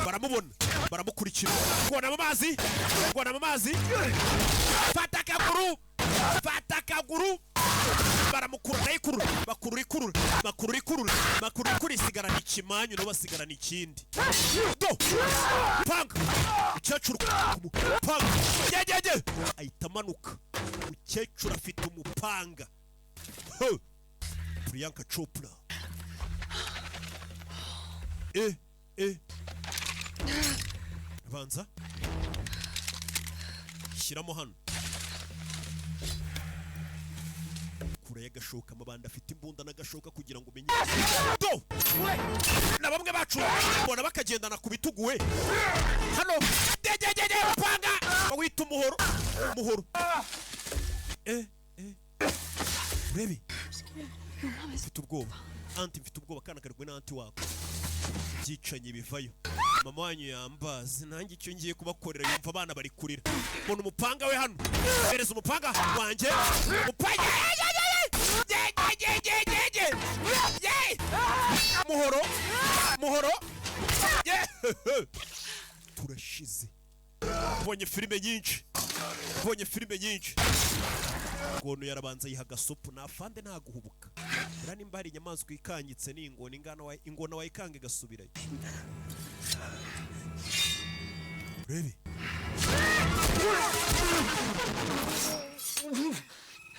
Baramubona, baramukurikira. Ngona mu mazi, ngona mu mazi. Fata akaguru, fata akaguru. Baramukura, arayikurura, bakurura, ikurura, bakurura, ikurura, bakurura, ikurura, isigarana ikimanyu, nabo basigarana ikindi. Do panga umukecuru, panga yegege, ahita amanuka. Umukecuru afite umupanga. Huh! Priyanka Chopra, banza shyiramo hano kure y'agashoka. Amabanda afite imbunda n'agashoka kugira ngo umenye. Do na bamwe bacu mbona bakagendana ku bitugu we. Hano degegege, panga bawita umuhoro, umuhoro. Urebe, mfite ubwoba, aunty, mfite ubwoba. Akana kari kumwe na aunty wako. Byicanyi bivayo, mama wanyu yambazi nanjye icyo ngiye kubakorera. Yumva abana bari kurira, mbona umupanga we hano. Hereza umupanga wanjye, umupanga. Muhoro, muhoro. Turashize. Mbonye filime nyinshi, mbonye filime nyinshi. Ngono yarabanza yiha agasopu nafande, ntaguhubuka. Buriya nimba hari inyamaswa ikangitse ni ingona. Ingana ingona wayikanga igasubirayo. Urebe,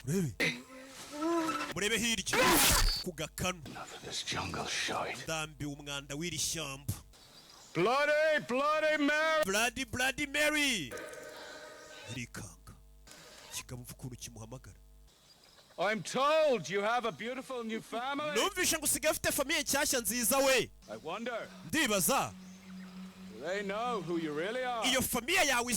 urebe, murebe hirya ku gakanu. This jungle shite. Ndambiwe umwanda w'iri shyamba. Bloody, Bloody Mary! Bloody, Bloody Mary! Irikanga kigabo, umva ukuntu kimuhamagara. I'm told you have a beautiful new family. Numvishe ngo usigaye ufite famille nshyashya nziza we. I wonder, Ndibaza, do they know who you really are? iyo famille yawe?